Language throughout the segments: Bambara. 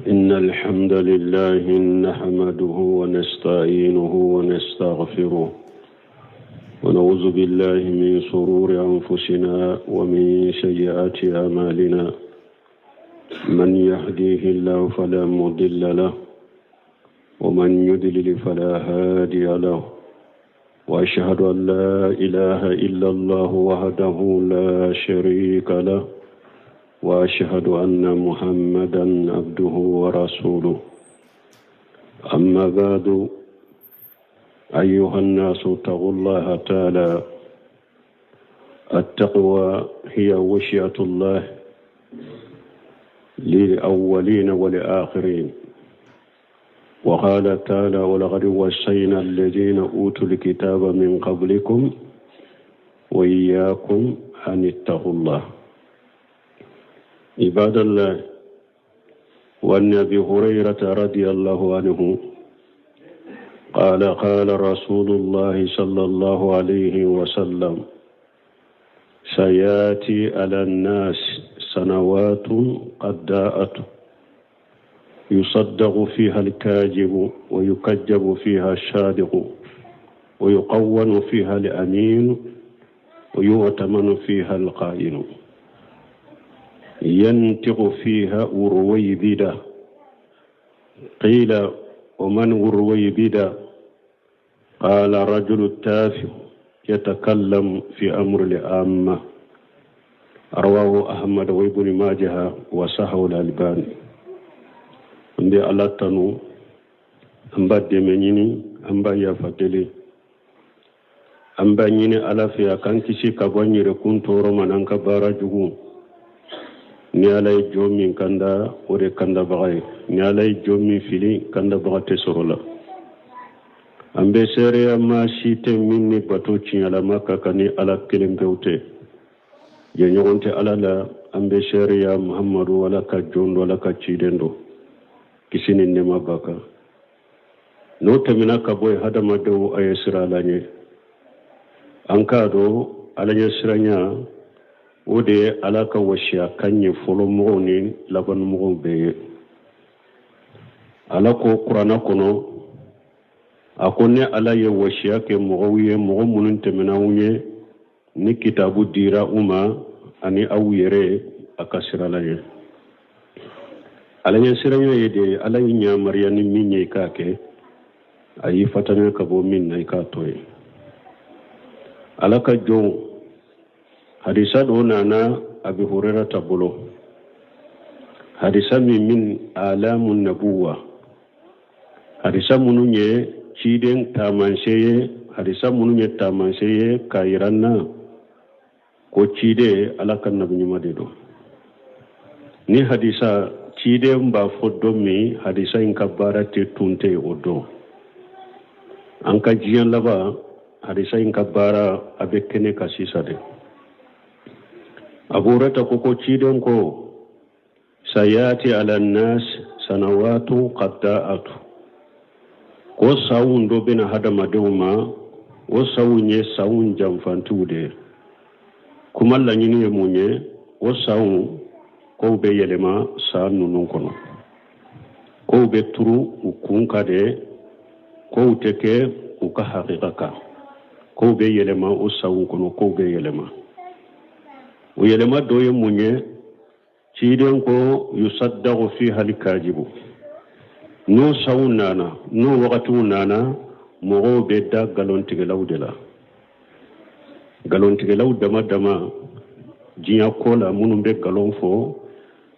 إن الحمد لله نحمده ونستعينه ونستغفره ونعوذ بالله من شرور أنفسنا ومن سيئات أعمالنا من يهديه الله فلا مضل له ومن يضلل فلا هادي له وأشهد أن لا إله إلا الله وحده لا شريك له وأشهد أن محمدا عبده ورسوله أما بعد أيها الناس اتقوا الله تعالى التقوى هي وشية الله للأولين والآخرين وقال تعالى ولقد وصينا الذين أوتوا الكتاب من قبلكم وإياكم أن اتقوا الله عباد الله وعن أبي هريرة رضي الله عنه قال قال رسول الله صلى الله عليه وسلم سياتي على الناس سنوات قد داءت يصدق فيها الكاذب ويكذب فيها الصادق ويقون فيها الأمين ويؤتمن فيها القائل ينطق فيها أرويبدة قيل ومن أرويبدة قال رجل التافه يتكلم في أمر العامة رواه أحمد وابن ماجه وصححه الألباني an bɛ ala tanu an b'a dɛmɛ ɲini an b'a yafa deli an b'a ɲini ala fɛ a k'an kisi ka bɔ an yɛrɛkun tɔɔrɔ ma n'an ka baara jugu ni ala ye jɔn min kanda o de kandabaga ye ni ala ye jɔn min fili kandabaga tɛ sɔrɔ la an bɛ seereya maa si tɛ min ni bato tiɲɛlama ka kan ni ala kelen pewu tɛ jɛɲɔgɔn tɛ ala la an bɛ seereya muhamadu ala ka jɔn don ala ka ciden don kisi ni nɛɛma b'a kan n'o tɛmɛna ka bɔ yen hadamadenw a ye siran ala ɲɛ an k'a dɔn ala ɲɛ siranya o de ye ala ka wasiya kan ye fɔlɔ mɔgɔw ni laban mɔgɔw bɛɛ ye ala ko kuranna kɔnɔ a ko ne ala ye wasiya kɛ mɔgɔw ye mɔgɔ minnu tɛmɛna aw ɲɛ ni kitabu dira u ma ani aw yɛrɛ a ka siran ala ɲɛ ala ɲɛ siranya ye de ala y'i yamaruya ni min ye i k'a kɛ a y'i fatanya ka bɔ min na i k'a to yen ala ka jɔnw hadisa dɔ nana abi hurerata bolo hadisa min min alamu nabuwa hadisa minnu ye ciden taamasiyɛn ye hadisa minnu ye taamasiyɛn ye k'a yira an na ko ciden ala ka nabiɲuman de don ni hadisa ciden b'a fɔ don min hadisa in ka baara tɛ tun tɛ o don an ka diɲɛ laban hadisa in ka baara a bɛ kɛnɛ kan sisan de abu hurata ko ciden ko sayati ala nas sanawatu qadda'atu ko sanw dɔ bɛna hadamadenw ma o sanw ye sanw janfantiw de ye kuma laɲini ye mun ye o sanw kow bɛ yɛlɛma san ninnu kɔnɔ kow bɛ turu u kun kan de kow tɛ kɛ u ka hakika kan kow bɛ yɛlɛma o sanw kɔnɔ kow bɛ yɛlɛma o yɛlɛma dɔ ye mun ye ciden ko yusaddaku fiha alkajibu n'o sanw nana n'o wagatiw nana mɔgɔw bɛ da nkalontigɛlaw de la nkalontigɛlaw dama dama diɲɛ ko la minnu bɛ nkalon fɔ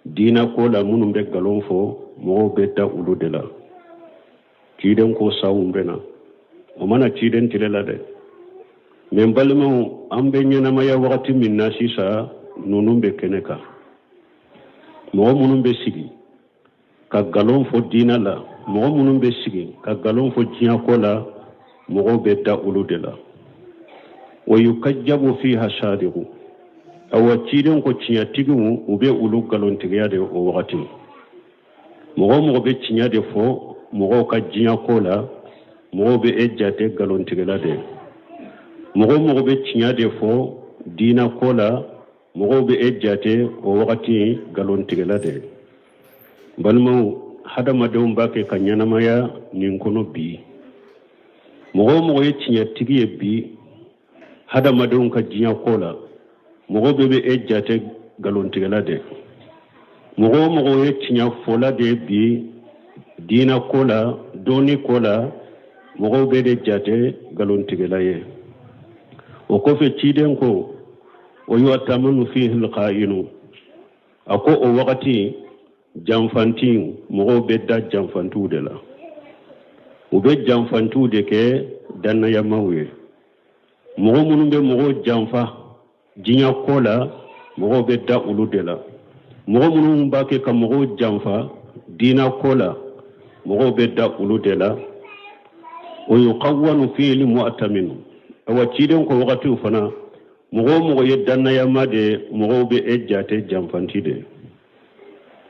diinɛ ko la minnu bɛ nkalon fɔ mɔgɔw bɛ da olu de la ciden ko sanw bɛ na o ma na ciden tile la dɛ mɛ n balimaw an bɛ ɲɛnamaya wagati min na sisan ninnu bɛ kɛnɛ kan mɔgɔ minnu bɛ sigi ka nkalon fɔ diinɛ la mɔgɔ minnu bɛ sigi ka nkalon fɔ diɲɛ ko la mɔgɔw bɛ da olu de la wa yukajabu fiha sadiku awa ciden ko tiɲɛtigiw u bɛ olu nkalontigiya de o wagati mɔgɔ o mɔgɔ bɛ tiɲɛ de fɔ mɔgɔw ka diɲɛ ko la mɔgɔw bɛ e jate nkalontigɛla de ye mɔgɔ o mɔgɔ bɛ tiɲɛ de fɔ diinɛ ko la mɔgɔw bɛ e jate o wagati nkalontigɛla de ye balimaw Hadamadenw b'a kɛ ka ɲɛnamaya nin kɔnɔ bi. Mɔgɔ o mɔgɔ ye tiɲɛtigi ye bi hadamadenw ka diɲɛ ko la, mɔgɔ bɛɛ bɛ e jate nkalontigɛla de. Mɔgɔ o mɔgɔ ye tiɲɛ fɔla de ye bi diinɛ ko la, dɔnni ko la, mɔgɔw b'e de jate nkalontigɛla ye. O kɔfɛ, ciden ko: wa yu'tamanu fihi alkha'inu. A ko o wagati janfanti, mɔgɔw bɛ da janfantiw de la, u bɛ janfantiw de kɛ dannayamaw ye. Mɔgɔ minnu bɛ mɔgɔw janfa diɲɛ ko la, mɔgɔw bɛ da olu de la. Mɔgɔ minnu b'a kɛ ka mɔgɔw janfa diinɛ ko la, mɔgɔw bɛ da olu de la. Wa yukhawwanu fihi mu'taminu. Awa, ciden ko wagatiw fana, mɔgɔ o mɔgɔ ye dannayama de ye, mɔgɔw bɛ e jate janfanti de ye.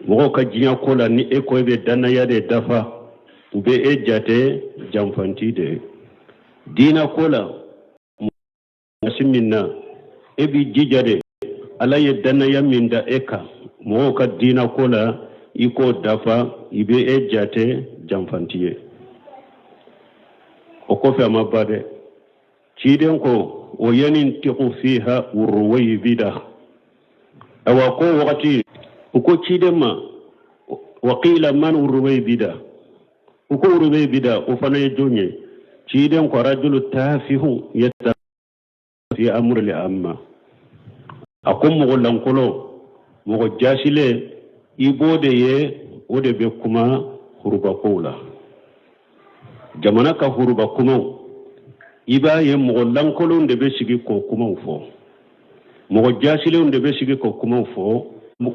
Mɔgɔw ka diɲɛ ko la, ni e ko e bɛ dannaya de dafa, u bɛ e jate janfanti de ye. Diinɛ ko la, masi min na e b'i jija de, Ala ye dannaya min da e kan mɔgɔw ka diinɛ ko la, i k'o dafa, i bɛ e jate janfanti ye. O kɔfɛ, a ma ban dɛ, ciden ko: wa yantiku fiha ruwaybida. Awa, ko wagati, u ko ciden ma: wa qila man ruwaybida? U ko ruwaybida, o fana ye jɔn ye? Ciden ko: rajulu tafihu yata fi amri amma. A ko mɔgɔ lankolon, mɔgɔ jasilen, i b'o de ye, o de bɛ kuma hurubakow la, jamana ka huruba kumaw. I b'a ye mɔgɔ lankolonw de bɛ sigi k'o kumaw fɔ, mɔgɔ jasilenw de bɛ sigi k'o kumaw fɔ.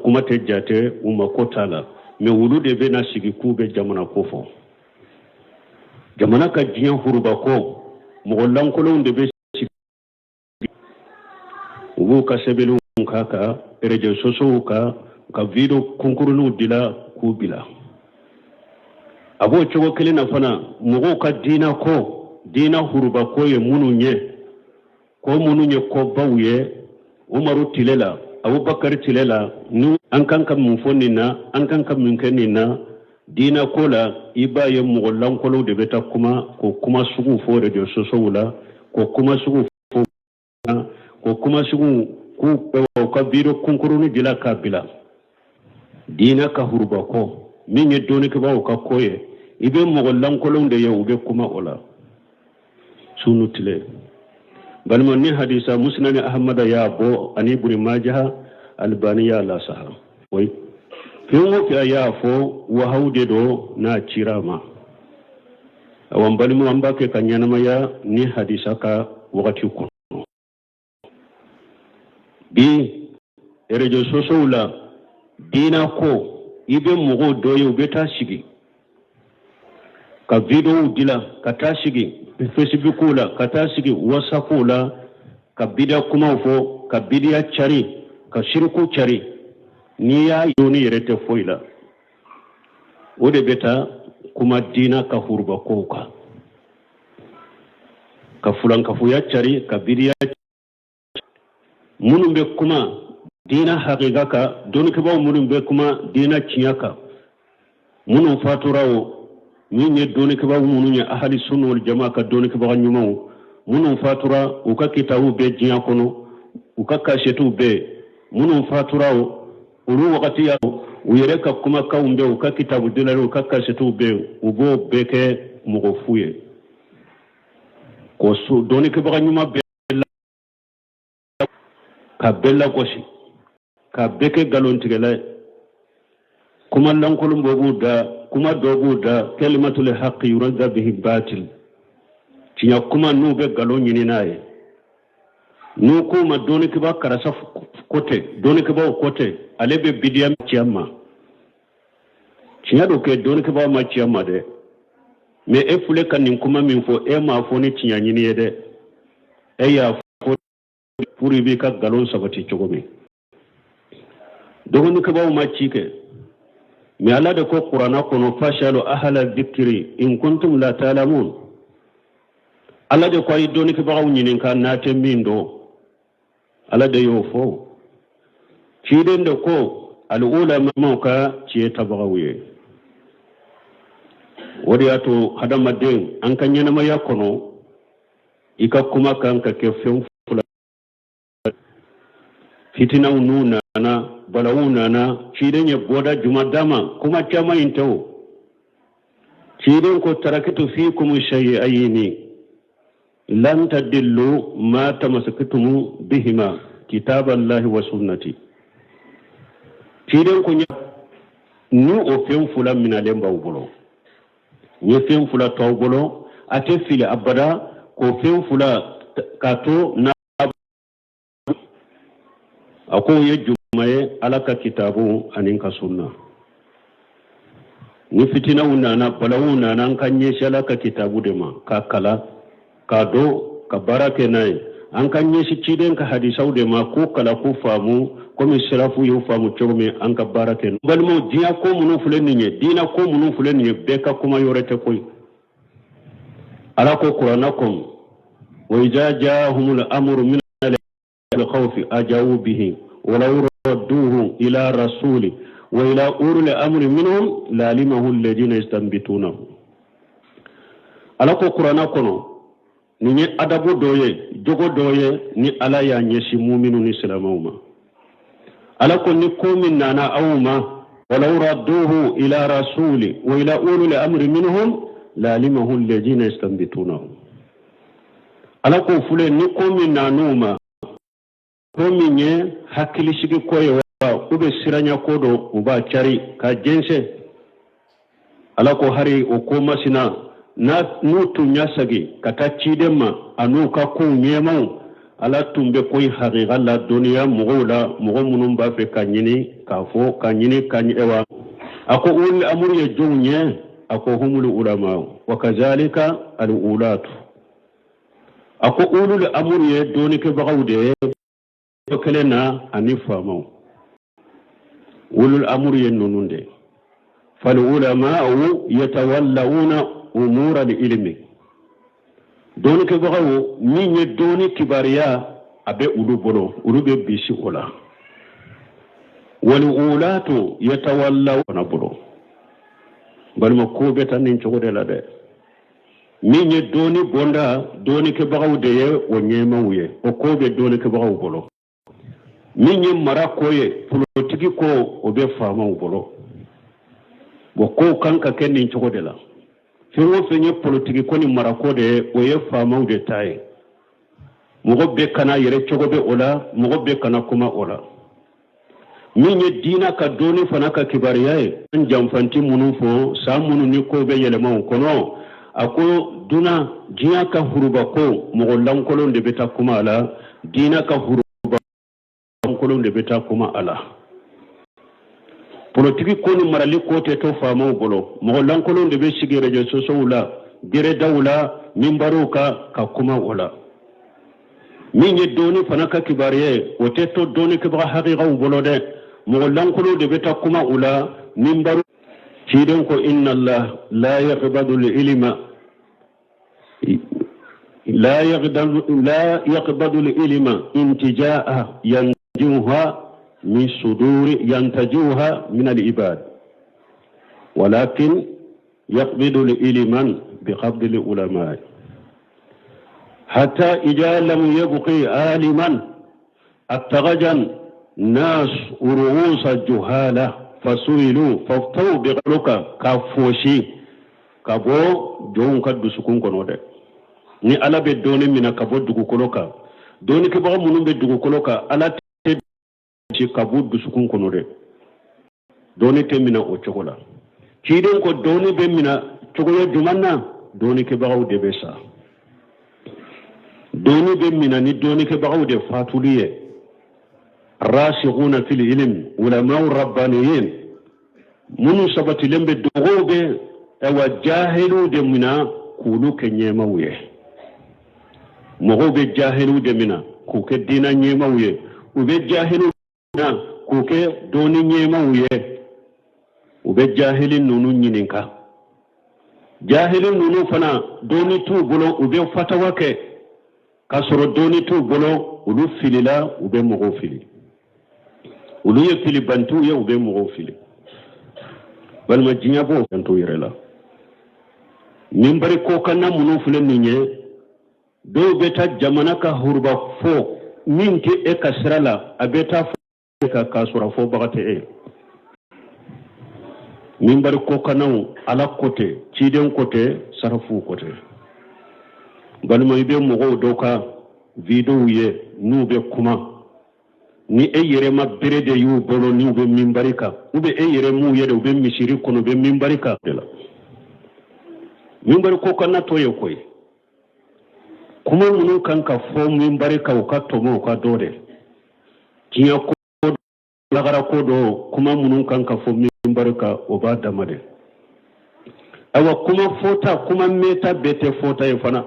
Kuma tɛ jate u ma, ko t'a la, mɛ olu de bɛ na sigi k'u bɛ jamana ko fɔ, jamana ka diɲɛ huruba ko. Mɔgɔ lankolonw de bɛ sigi, u b'u ka sɛbɛnniw k'a kan réseaux sociaux kan, ka video kunkuruninw dila k'u bila. A b'o cogo kelen na fana, mɔgɔw ka diina ko, diina huruba ko ye minnu ye, ko minnu ye kobaw ye Umaru tile la, Abubakari tile la, ni an kan ka mun fɔ nin na, an kan ka mun kɛ nin na diina ko la, i b'a ye mɔgɔ lankolonw de bɛ taa kuma, k'o kuma sugu fɔ réseaux sociaux la, k'o kuma sugu fɔ, k'o kuma sugu k'u u ka video kunkurunin dila k'a bila. Diinɛ ka huruba ko min ye dɔnnikɛbaaw ka ko ye, i bɛ mɔgɔ lankolonw de ye, u bɛ kuma o la su ni tile. Balima, ni hadisa Musnani Ahamada y'a bɔ ani Ibuni Majaha, Albani y'a lasaha. Oyi, fɛn o fɛn a y'a fɔ, wahawu de don n'a cira a ma. Awa, n balimaw, an b'a kɛ ka ɲɛnamaya ni hadisa ka wagati kɔnɔ. Bi réseaux sociaux la, diina ko, i bɛ mɔgɔw dɔ ye, u bɛ taa sigi ka videow dila, ka taa sigi Facebook la, ka taa sigi WhatsApp la, ka bidiya kumaw fɔ, ka bidiya cari, ka siriku cari. N'i y'a dɔnni yɛrɛ tɛ foyi la, o de bɛ taa kuma diina ka huruba kow kan, ka fulankafoya cari, ka bidiya. Minnu bɛ kuma diina hakika kan, dɔnnikɛbaaw minnu bɛ kuma diina tiɲɛ kan, minnu fatura o, min ye dɔnnikɛbaaw minnu ye ahali sunna wal jama ka dɔnnikɛbaga ɲumanw, minnu fatura, u ka kitabuw bɛ diɲɛ kɔnɔ, u ka kasɛtiw bɛ. Minnu fatura o, olu wagati ya u yɛrɛ ka kumakanw bɛ, u ka kitabu dilali, u ka kasɛtiw bɛ, u b'o bɛɛ kɛ mɔgɔ fu ye k'o dɔnnikɛbaga ɲuman bɛɛ ka bɛɛ lagosi, ka bɛɛ kɛ nkalontigɛla ye. Kuma lankolon bɔ b'u da, kuma dɔ b'u da, kalimatul haqi yurada bihi batil. Tiɲɛ kuma, n'u bɛ nkalon ɲini n'a ye, n'u k'u ma dɔnnikɛbaa karisa ko tɛ, dɔnnikɛbaaw ko tɛ, ale bɛ bidiya ci a ma. Tiɲɛ don kɛ, dɔnnikɛbaaw ma ci a ma dɛ, mɛ e filɛ ka nin kuma min fɔ, e m'a fɔ ni tiɲɛ ɲini ye dɛ, e y'a fɔ pour i b'i ka nkalon sabati cogo min. Dɔnnikɛbaaw ma ci kɛ, mɛ Ala de ko Kuranna kɔnɔ: fasalu ahala dhikri in kuntum la ta'lamun. Ala de ko a ye dɔnnikɛbagaw ɲininka n'a tɛ min dɔn. Ala de y'o fɔ. Ciden de ko al ulama ka tiɲɛ tabagaw ye. O de y'a to hadamaden, an ka ɲɛnamaya kɔnɔ, i ka kuma kan ka kɛ fɛn fila. Fitinaw n'u nana, balawu nana, ciden ye bɔda juman d'an ma? Kuma caman in tɛ o. Ciden ko: tarakitu fikum shay'ayni lan tadillu ma tamassaktum bihima, kitaballahi wa sunnati. Ciden ko ni o fɛn fila minalen b'aw bolo, n ye fɛn fila to aw bolo, a tɛ fili abada k'o fɛn fila k'a to na. A ko o ye juma ye? Ala ka kitabu ani n ka sunna. Ni fitinaw nana, balawu nana, an ka ɲɛsin Ala ka kitabu de ma, k'a kalan, k'a dɔn, ka baara kɛ n'a ye. An ka ɲɛsin ciden ka hadisaw de ma, k'u kalan, k'u faamu komi salafu y'u faamu cogo min, an ka baara kɛ. Balimaw, diɲɛ ko minnu filɛ nin ye, diinɛ ko minnu filɛ nin ye, bɛɛ ka kuma yɔrɔ tɛ koyi. Ala ko Kuranna kɔnɔ: wa iza jahumul amru min الخوف أجاؤوا به ولو ردوه إلى الرسول وإلى أولي الأمر منهم لعلمه الذين يستنبطونه. Ala ko Kuranna kɔnɔ, nin ye adabu dɔ ye, jogo dɔ ye ni Ala y'a ɲɛsin muminu ni silamɛw ma. Ala ko ni ko min nana aw ma, walaw radduhu ila rasuli wa ila ulul amri minhum la'alimahu alladhina yastanbitunahu. Ala ko filɛ, ni ko min nan'u ma, ko min ye hakilisigi ko ye wa u bɛ siranya ko dɔ, u b'a cari ka jɛnsɛn. Ala ko hari o ko masina n'u tun y'a sagi ka taa ciden ma an'u ka kow ɲɛmaw, Ala tun bɛ ko in hakika ladɔnniya mɔgɔw la, mɔgɔ minnu b'a fɛ ka ɲini k'a fɔ ka ɲini ka wa. A ko ulul amuru ye jɔnw ye? A ko humul ulama wa kazalika al ulatu. A ko ulul amuru ye dɔnnikɛbagaw de ye kelen na ani faamaw. Ulul amuru ye ninnu de. Fal ulama'u yatawallawna umura al ilmi. Dɔnnikɛbagaw, min ye dɔnni kibaruya, a bɛ olu bolo, olu bɛ bisi o la. Wal ulatu yatawallawna bolo. Balima, ko bɛ taa nin cogo de la dɛ. Min ye dɔnni bonda, dɔnnikɛbagaw de ye o ɲɛmaw ye, o ko bɛ dɔnnikɛbagaw bolo. Min ye mara ko ye, politiki ko, o bɛ faamaw bolo. Bon, kow kan ka kɛ nin cogo de la. Fɛn o fɛn ye politiki ko ni marako de ye, o ye faamaw de ta ye. Mɔgɔ bɛɛ kana yɛrɛ cogo bɛ o la, mɔgɔ bɛɛ kana kuma o la. Min ye diina ka dɔnni fana ka kibaruya ye, an janfanti minnu fɔ, san minnu ni ko bɛ yɛlɛma o kɔnɔ, a ko duna diɲɛ ka huruba ko, mɔgɔ lankolon de bɛ taa kuma a la. Diina ka huruba lankolon de bɛ taa kuma a la. Politiki ko ni marali ko tɛ to faamaw bolo. Mɔgɔ lankolon de bɛ sigi réseaux sociaux la, geredaw la, minbariw kan ka kuma o la. Min ye dɔnni fana ka kibaruya ye, o tɛ to dɔnnikɛbaga hakikaw bolo dɛ. Mɔgɔ lankolon de bɛ taa kuma u la minbari. Ciden ko: inna Allah la yaqbadu ilma la yaqbadu ilma intijaa yanjuha min suduri yantajuha min al-ibad, walakin yaqbidu ilman biqabdi al-ulama hatta idha lam yabqi aliman attaghadha nas ru'usa juhala fasu'ilu faftau biqaluka. Ka fosi ka bɔ jɔnw ka dusukun kɔnɔ dɛ. Ni Ala bɛ dɔnni minɛ ka bɔ dugukolo kan, dɔnnikɛbaga minnu bɛ dugukolo kan, Ala tɛ ci ka bɔ dusukun kɔnɔ dɛ. Dɔnni tɛ minɛ o cogo la. Ciden ko dɔnni bɛ minɛ cogoya jumɛn na? Dɔnnikɛbagaw de bɛ sa. Dɔnni bɛ minɛ ni dɔnnikɛbagaw de fatuli ye, rasikhuna fil ilm, ulamau rabbaniyin, minnu sabatilen bɛ. Dɔgɔw bɛ ayiwa jahiliw de minɛ k'olu kɛ ɲɛmaw ye. Mɔgɔw bɛ jahiliw de minɛ k'u kɛ diinɛ ɲɛmaw ye, u bɛ jahiliw minɛ k'u kɛ dɔnni ɲɛmaw ye. U bɛ jahili ninnu ɲininka. Jahili ninnu fana, dɔnni t'u bolo, u bɛ fatawa kɛ k'a sɔrɔ dɔnni t'u bolo. Olu filila, u bɛ mɔgɔw fili. Olu ye filibantiw ye, u bɛ mɔgɔw fili. Balima, diɲɛ b'o fɛn t'u yɛrɛ la. Minbari kɔkanna minnu filɛ nin ye, dɔw bɛ taa jamana ka huruba fɔ min tɛ e ka sira la, a bɛ taa fɔ ka k'a sɔrɔ a fɔbaga tɛ e. Minbari kɔkannaw, Ala ko tɛ, ciden ko tɛ, salafuw ko tɛ. Balima, i bɛ mɔgɔw dɔw ka videow ye n'u bɛ kuma, ni e yɛrɛ ma bere de y'u bolo n'u bɛ minbari kan, ou bien e yɛrɛ m'u ye de, u bɛ misiri kɔnɔ, u bɛ minbari kan de la. Minbari kɔkanna t'o ye koyi. Kuma minnu kan ka fɔ minbari kan, u ka tɔmɔ, u ka dɔ de diɲɛ ko, lagara ko dɔ, kuma minnu kan ka fɔ minbari kan, o b'a dama de. Ayiwa, kuma fɔta, kuma mɛnta bɛɛ tɛ fɔta ye fana.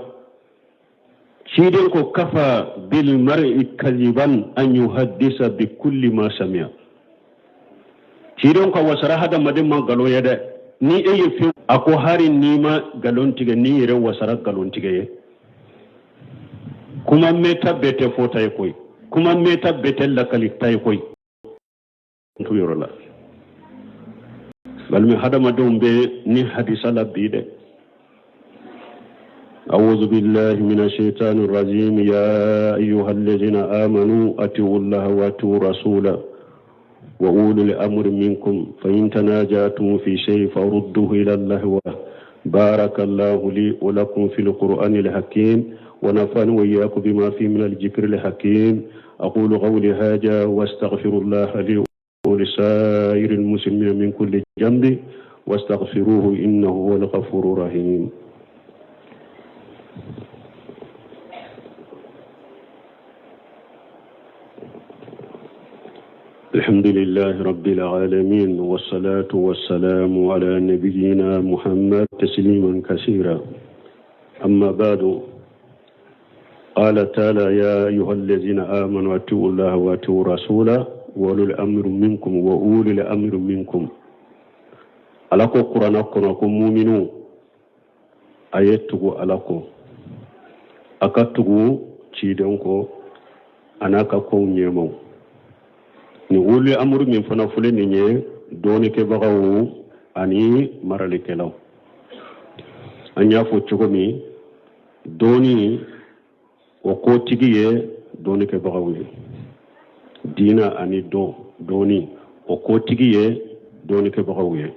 Ciden ko kafa bil mar'i kaziban an yuhaddisa bi kulli ma sami'a. Ciden ko wasara hadamaden ma nkalon ye dɛ, ni e ye fɛn a ko hari n'i ma nkalon tigɛ, n'i yɛrɛ wasara nkalon tigɛ ye. Kuma mɛnta bɛɛ tɛ fɔta ye koyi, kuma mɛnta bɛɛ tɛ lakalita ye koyi. Tu yɔrɔ la, balima, hadamadenw bɛ ni hadisa la bi dɛ. أعوذ بالله من الشيطان الرجيم. يا أيها الذين آمنوا أطيعوا الله وأطيعوا الرسول وأولي الأمر منكم، فإن تنازعتم في شيء فردوه إلى الله. بارك الله لي ولكم في القرآن الحكيم، ونفعني وإياكم بما فيه من الذكر الحكيم. أقول قولي هذا واستغفر الله لي ولسائر المسلمين من كل ذنب، واستغفروه إنه هو الغفور الرحيم. الحمد لله رب العالمين، والصلاة والسلام على نبينا محمد تسليما كثيرا. أما بعد، قال تعالى: يا أيها الذين آمنوا أطيعوا الله وأطيعوا الرسول وأولي الأمر منكم. وأولي الأمر منكم. Ala ko kuranna kɔnɔ ko muminu, a ye tugu Ala kɔ, a ka tugu ciden kɔ, a n'a ka kow ɲɛmaw. Ni wuli amuru min fana filɛ nin ye, dɔɔnikɛbagaw ani maralikɛlaw. An y'a fɔ cogo min, dɔɔni o kotigi ye dɔɔnikɛbagaw ye, diina ani dɔn dɔɔni o kotigi ye dɔɔnikɛbagaw ye.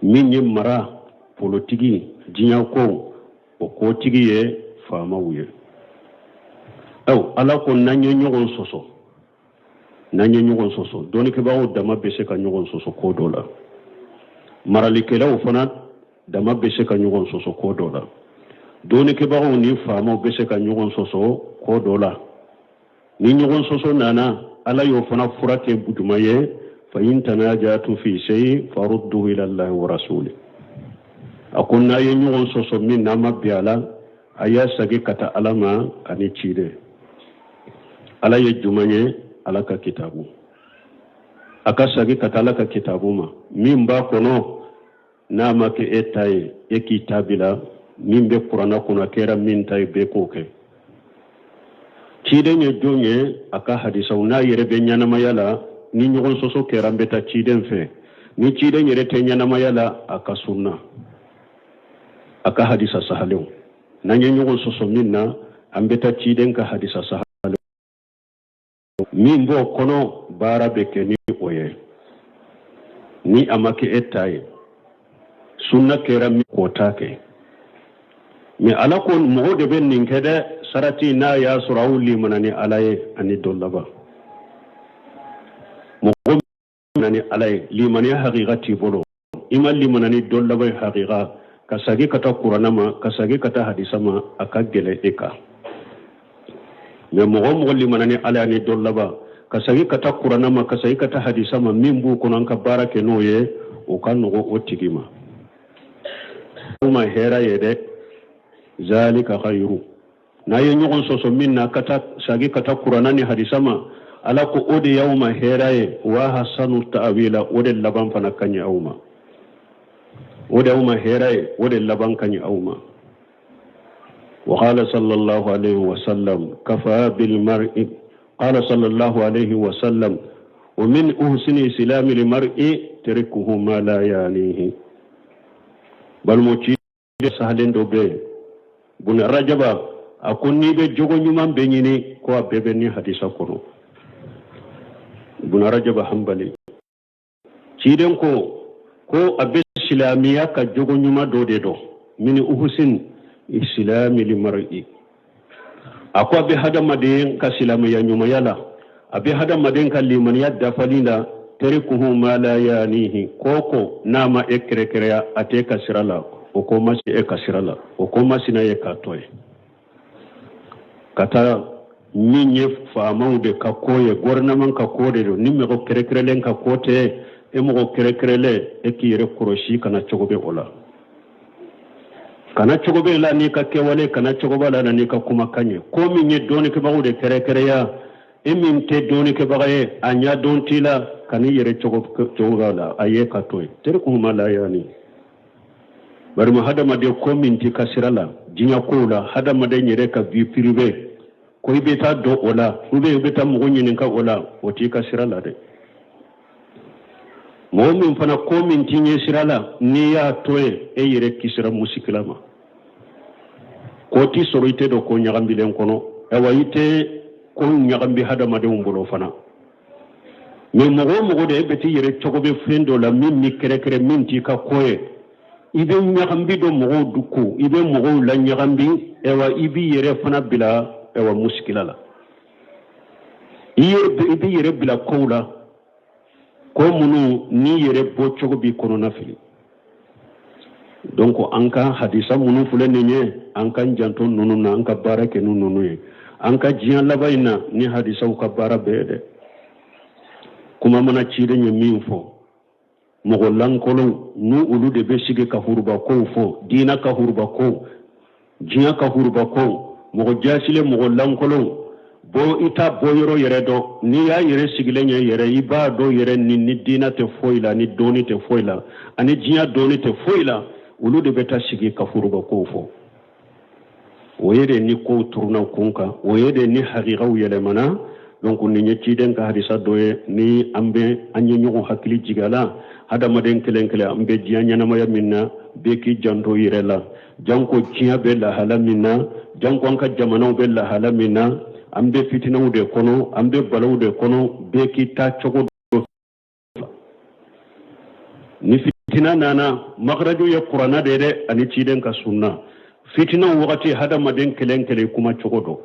Min ye mara, politiki, diɲɛ ko, o kotigi ye faamaw ye. Aw, Ala ko n'an ye ɲɔgɔn sɔsɔ, n'an ye ɲɔgɔn sɔsɔ, dɔɔnikɛbagaw dama bɛ se ka ɲɔgɔn sɔsɔ ko dɔ la, maralikɛlaw fana dama bɛ se ka ɲɔgɔn sɔsɔ ko dɔ la, dɔɔnikɛbagaw ni faamaw bɛ se ka ɲɔgɔn sɔsɔ ko dɔ la. Ni ɲɔgɔn sɔsɔ nana, Ala y'o fana fura kɛ jumɛn ye? Fa in tanajatu fi shay farudduhu ila Allahi wa rasuli. A ko n'a ye ɲɔgɔn sɔsɔ min n'a ma bɛn a la, a y'a sagi ka taa Ala ma ani ciden. Ala ye jumɛn ye? Ala ka kitabu. A ka sagi ka taa Ala ka kitabu ma, min b'a kɔnɔ n'a ma kɛ e ta ye, e k'i ta bila. Min bɛ kuranna kɔnɔ, a kɛra min ta ye, bɛɛ k'o kɛ. Ciden ye jɔn ye? A ka hadisaw. N'a yɛrɛ bɛ ɲɛnamaya la, ni ɲɔgɔn sɔsɔ kɛra, an bɛ taa ciden fɛ. Ni ciden yɛrɛ tɛ ɲɛnamaya la, a ka sunna, a ka hadisa sahalenw. N'an ye ɲɔgɔn sɔsɔ min na, an bɛ taa ciden ka hadisa sahalenw. Min b'o kɔnɔ, baara bɛ kɛ ni o ye. Ni a ma kɛ e ta ye, sunna kɛra min k'o ta kɛ. Mɛ Ala ko mɔgɔ de bɛ nin kɛ dɛ, sarati n'a y'a sɔrɔ aw limana ni Ala ye ani don laban. Mɔgɔ ni Ala ye, limaniya hakika t'i bolo, i ma limana ni don laban ye hakika, ka sagi ka taa kuranna ma, ka sagi ka taa hadisa ma, a ka gɛlɛn e kan. Mɛ mɔgɔ o mɔgɔ limana ni Ala ni don laban, ka sagi ka taa kuranna ma, ka sagi ka taa hadisa ma, min b'u kɔnɔ, an ka baara kɛ n'o ye, o ka nɔgɔ o tigi ma. O ma hɛrɛ ye dɛ. Zalika khayru. N'a ye ɲɔgɔn sɔsɔ min na, ka taa sagi ka taa kuranna ni hadisa ma, Ala ko o de y'aw ma hɛrɛ ye. Wa hasanu ta'wila, o de laban fana ka ɲi aw ma. O de y'aw ma hɛrɛ ye, o de laban ka ɲi aw ma. وقال صلى الله عليه وسلم: كفى بالمرء، قال صلى الله عليه وسلم: ومن أحسن إسلام المرء تركه ما لا يعنيه. Balimaw. Sahalen dɔ bɛ yen, Bun Rajaba a ko n'i bɛ jogo ɲuman bɛɛ ɲini, ko a bɛɛ bɛ nin hadisa kɔnɔ. Bun Rajaba Hanbali, ciden ko ko a bɛ silamiya ka jogo ɲuman dɔ de dɔn, min uhusin islami limari, a ko a bɛ hadamaden ka silamɛya ɲumanya la, a bɛ hadamaden ka limaniya dafali la, terikuhu ma la yanihi, ko ko n'a ma e kɛrɛkɛrɛya, a tɛ e ka sira la, o ko ma se e ka sira la, o ko masina ye k'a to ye ka taa min ye faamaw de ka ko ye, gouvernement ka ko de don, ni mɔgɔ kɛrɛkɛrɛlen ka ko tɛ, e mɔgɔ kɛrɛkɛrɛlen, e k'i yɛrɛ kɔlɔsi, kana cogo bɛ o la, kana cogo bɛ la n'i ka kɛwale, kana cogo b'a la n'i ka kumakan ye. Ko min ye dɔɔnikɛbagaw de kɛrɛkɛrɛya, e min tɛ dɔɔnikɛbaga ye, a ɲɛ dɔn t'i la, kan'i yɛrɛ cogo b'a la, a ye ka to yen. Terikuhu ma la yani, barima hadamaden, ko min t'i ka sira la diɲɛ kow la, hadamaden yɛrɛ ka vie privée ko i bɛ taa don o la, ou bien i bɛ taa mɔgɔ ɲininka o la, o t'i ka sira la dɛ. Mɔgɔ min fana, ko min t'i ɲɛ sira la, n'i y'a to yen, e yɛrɛ kisira musikila ma. Ko t'i sɔrɔ, i tɛ don ko ɲagambilen kɔnɔ, ayiwa, i tɛ ko ɲagambi hadamadenw bolo fana. Mais mɔgɔ o mɔgɔ de, e bɛ t'i yɛrɛ cogo bɛ fɛn dɔ la min ni kɛrɛkɛrɛ, min t'i ka ko ye, i bɛ ɲagambi don mɔgɔw ko, i bɛ mɔgɔw la ɲagambi, ayiwa, i b'i yɛrɛ fana bila, ayiwa, musikila la. I b'i yɛrɛ bila kow la, ko minnu n'i yɛrɛ bɔ cogo b'i kɔnɔna fili. Donc an ka hadisa minnu filɛ nin ye, an k'an janto ninnu na, an ka baara kɛ ni ninnu ye. An ka diɲɛ laban in na, ni hadisaw ka baara bɛɛ ye dɛ. Kuma mana, ciden ye min fɔ, mɔgɔ lankolonw n'u olu de bɛ sigi ka hurubakow fɔ, diina ka hurubakow, diɲɛ ka hurubakow, mɔgɔ jasilen, mɔgɔ lankolonw bɔ, i t'a bɔ yɔrɔ yɛrɛ dɔn. N'i y'a yɛrɛ sigilen ye yɛrɛ, i b'a dɔn yɛrɛ ni diina tɛ foyi la, ni dɔɔni tɛ foyi la, ani diɲɛ dɔɔni tɛ foyi la. Olu de bɛ taa sigi ka hurubakow fɔ. O ye de ni kow turuna kun kan, o ye de ni hakikaw yɛlɛmana. Donc nin ye ciden ka hadisa dɔ ye ni an bɛ an ye ɲɔgɔn hakili jigin a la. Hadamaden kelen kelen, an bɛ diɲɛ ɲɛnamaya min na, bɛɛ k'i janto i yɛrɛ la, janko diɲɛ bɛ lahala min na, janko an ka jamanaw bɛ lahala min na, an bɛ fitinaw de kɔnɔ, an bɛ balaw de kɔnɔ. Bɛɛ k'i ta cogo dɔ. Ni fitina nana, makaraju ye kuranna de ye dɛ, ani ciden ka sunna. Fitinaw wagati, hadamaden kelen kelen, kuma cogo dɔn,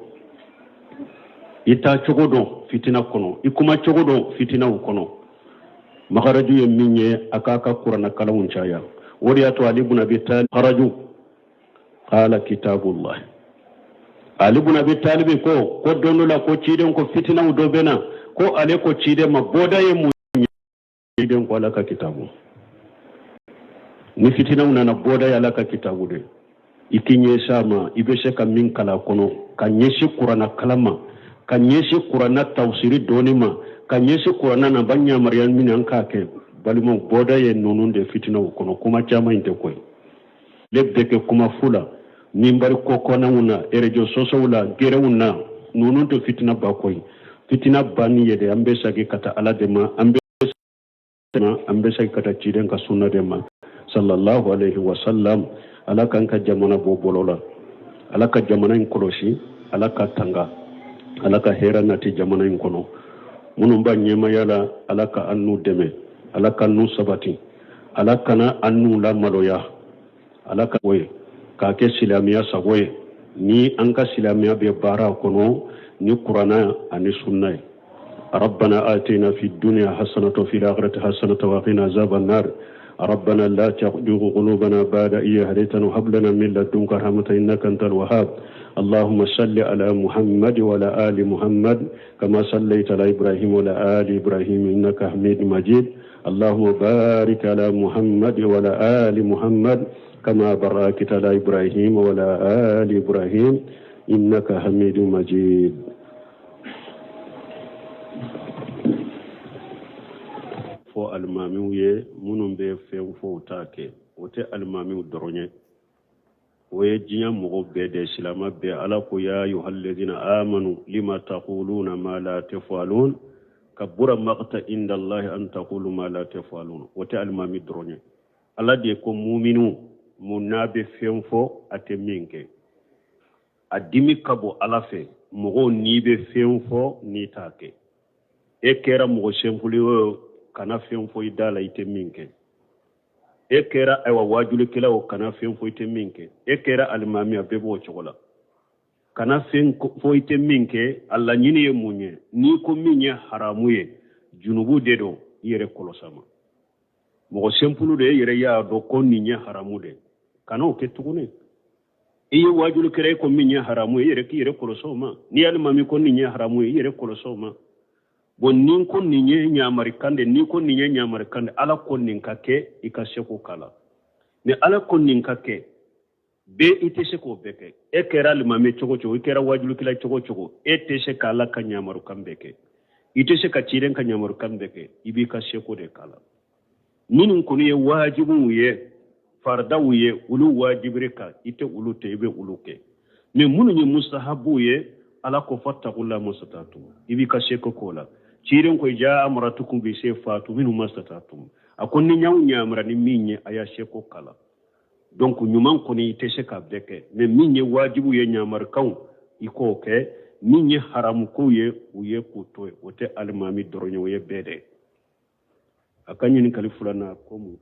i taa cogo dɔn fitina kɔnɔ, i kuma cogo dɔn fitinaw kɔnɔ. Makaraju ye min ye, a k'a ka kuranna kalanw caya. O de y'a to Ali bun Abi Talib, haraju qala kitabullah. Ali bun Abi Talib ko don dɔ la, ko ciden ko fitinaw dɔ bɛ na, ko ale ko ciden ma, bɔda ye mun ye? Ciden ko Ala ka kitabu. Ni fitinaw nana, bɔda ye Ala ka kitabu de. I k'i ɲɛsin a ma, i bɛ se ka min kalan kɔnɔ, ka ɲɛsin kuranna kalan ma, ka ɲɛsin kuranna tafsiri dɔɔni ma, ka ɲɛsin kuranna na ban yamaruya min an k'a kɛ. Balimaw, bɔda ye ninnu de fitinaw kɔnɔ. Kuma caman in tɛ koyi, ne bɛ kɛ kuma fu la minbari kɔkɔnanw na, réseaux sociaux la, gɛrɛnw na. Ninnu tɛ fitina ba koyi. Fitina banni ye de, an bɛ segin ka taa Ala de ma, an bɛ segin ka taa ciden ka sunna de ma, sallallahu alaihi wa sallam. Ala k'an ka jamana bɔ bolo la, Ala ka jamana in kɔlɔsi, Ala ka tanga, Ala ka hɛrɛ nati jamana in kɔnɔ. Minnu b'a ɲɛmaya la, Ala ka an n'u dɛmɛ, Ala ka n'u sabati, Ala kana an n'u lamaloya. Ala ka o ye k'a kɛ silamɛya sago ye, ni an ka silamɛya bɛ baara kɔnɔ ni kuranna ani sunna ye. ربنا آتنا في الدنيا حسنة وفي الآخرة حسنة وقنا عذاب النار. ربنا لا تزغ قلوبنا بعد إذ هديتنا وهب لنا من لدنك رحمة إنك أنت الوهاب. اللهم صل على محمد وعلى آل محمد كما صليت على إبراهيم وعلى آل إبراهيم إنك حميد مجيد. اللهم بارك على محمد وعلى آل محمد كما باركت على إبراهيم وعلى آل إبراهيم إنك حميد مجيد. Fɔ alimamiw ye minnu bɛ fɛn fɔ, u t'a kɛ, o tɛ alimamiw dɔrɔn ye, o ye diɲɛ mɔgɔ bɛɛ de, silama bɛɛ. Ala ko: ya ayuhalladina amanu lima taquluna ma la tafalun kabura maqta inda Allahi an taqulu ma la tafalun. O tɛ alimami dɔrɔn ye. Ala de ko muminu Mun n'a bɛ fɛn fɔ a tɛ min kɛ? A dimi ka bon Ala fɛ mɔgɔw n'i bɛ fɛn fɔ n'i t'a kɛ. E kɛra mɔgɔ simple ye, kana fɛn fɔ i da la i tɛ min kɛ. E kɛra ayiwa waajulikɛla o, kana fɛn fɔ i tɛ min kɛ. E kɛra alimami, a bɛɛ b'o cogo la, kana fɛn fɔ i tɛ min kɛ. A laɲini ye mun ye? N'i ko min ye haramu ye, junubu de don, i yɛrɛ kɔlɔs'a ma. Mɔgɔ simple de, e yɛrɛ y'a dɔn ko nin ye haramu de, kana o kɛ tuguni. I ye waajulikɛla, e ko min ye haramu ye, i yɛrɛ k'i yɛrɛ kɔlɔsi o ma. N'i alimami ko nin ye haramu ye, i yɛrɛ kɔlɔsi o ma. Bon, ni ko nin ye ɲamarikan de, n'i ko nin ye ɲamarikan de, Ala ko nin ka kɛ, i ka se k'o k'a la. Ni Ala ko nin ka kɛ bɛɛ, i tɛ se k'o bɛɛ kɛ. E kɛra alimami cogo cogo, i kɛra wajulikɛla cogo cogo, e tɛ se k'Ala ka ɲamarukan bɛɛ kɛ, i tɛ se ka ciden ka ɲamarukan bɛɛ kɛ. I b'i ka seko de k'a la. Minnu kɔni ye wajibiw ye, faridaw ye, olu wajibiri kan, i tɛ olu tɛ, i bɛ olu kɛ. Mais minnu ye mustahabuw ye, Ala ko fattaqullaha mastata'tum, i b'i ka seko k'o la. Ciden ko iza amartukum bi shay fatu minhu mastata'tum, a ko ni n y'aw ɲamara ni min ye, a y'a seko k'a la. Donc ɲuman kɔni, i tɛ se k'a bɛɛ kɛ, mais min ye wajibu ye, ɲamarikanw, i k'o kɛ. Min ye haramukow ye, u ye k'u to yen. O tɛ alimami dɔrɔn ye, o ye bɛɛ de. A ka ɲininkali filanan ko mun?